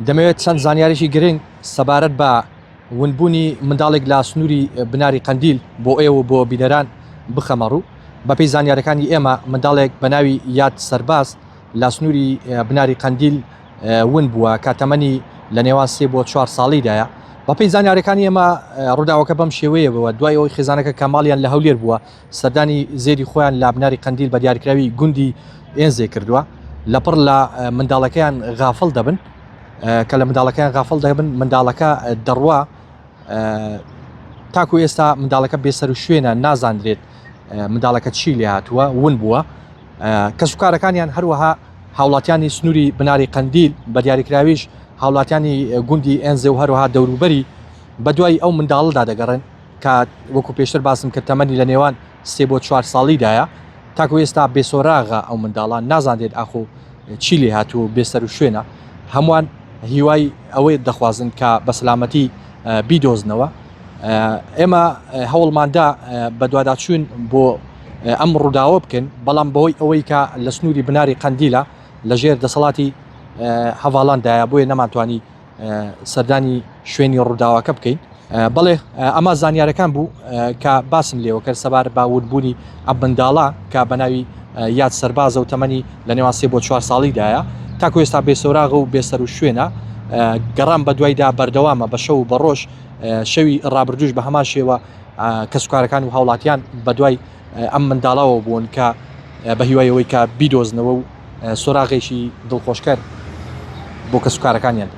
دەمەوێت چەند زانیاریی گرنگ سەبارەت بە ونبوونی منداڵێک لە سنووری بناری قەندیل بۆ ئێوە و بۆ بینەران بخەمە ڕوو. بەپێی زانیارەکانی ئێمە منداڵێک بە ناوی یاد سەرباز لە سنووری بناری قەندیل ون بووە کە تەمەنی لە نێوان سێ بۆ چوار ساڵیدایە. بەپێی زانیارەکانی ئێمە ڕووداوەکە بەم شێوەیە بووە دوای ئەوەی خێزانەکە کە ماڵیان لە هەولێر بووە سەردانی زێدی خۆیان لە بناری قەندیل بە دیاریکراوی گوندی ئێنزێ کردووە لەپڕ لە منداڵەکەیان غافڵ دەبن کە لە منداڵەکەیان غافڵ دەبن منداڵەکە دەڕوا تاکو ئێستا منداڵەکە بێسەر و شوێنە نازانرێت منداڵەکە چی لێ هاتووە ون بووە کەسوکارەکانیان هەروەها هاوڵاتیانی سنووری بناری قەندیل بە دیاریکراویش هاوڵاتیانی گوندی ئێنزێ و هەروەها دەوروبەری بەدوای ئەو منداڵەدا دەگەڕێن کە وەکو پێشتر باسم کرد تەمەنی لە نێوان سێ بۆ چوار ساڵیدایە تاکو ئێستا بێسۆراغە ئەو منداڵە نازانرێت ئاخۆ چی لێ هاتووە و بێسەر و شوێنە هەمووان هیوای ئەوەی دەخوازن کە بە سەلامەتی بیدۆزنەوە ئێمە هەوڵماندا بەدواداچوون بۆ ئەم ڕووداوە بکەن بەڵام بەهۆی ئەوەی کە لە سنووری بناری قەندیلە لەژێر دەسەڵاتی هەواڵاندایە بۆیە نەمانتوانی سەردانی شوێنی ڕووداوەکە بکەین بەڵێ ئەمە زانیارەکان بوو کە باسم لێوە کرد سەبارەت بە ونبوونی ئەم منداڵە کە بە ناوی یاد سەربازە و تەمەنی لە نێوان سێ بۆ چوار ساڵیدایە تاکو ئێستا بێسۆراغە و بێسەر و شوێنە گەڕان بە دوایدا بەردەوامە بە شەو و بە ڕۆژ شەوی ڕابردوش بە هەمان شێوە کەسوکارەکان و هاوڵاتیان بە دوای ئەم منداڵەوە بوون کە بە هیوای ئەوەی کە بیدۆزنەوە و سۆراغێکی دڵخۆشکەر بۆ کەسوکارەکانیان.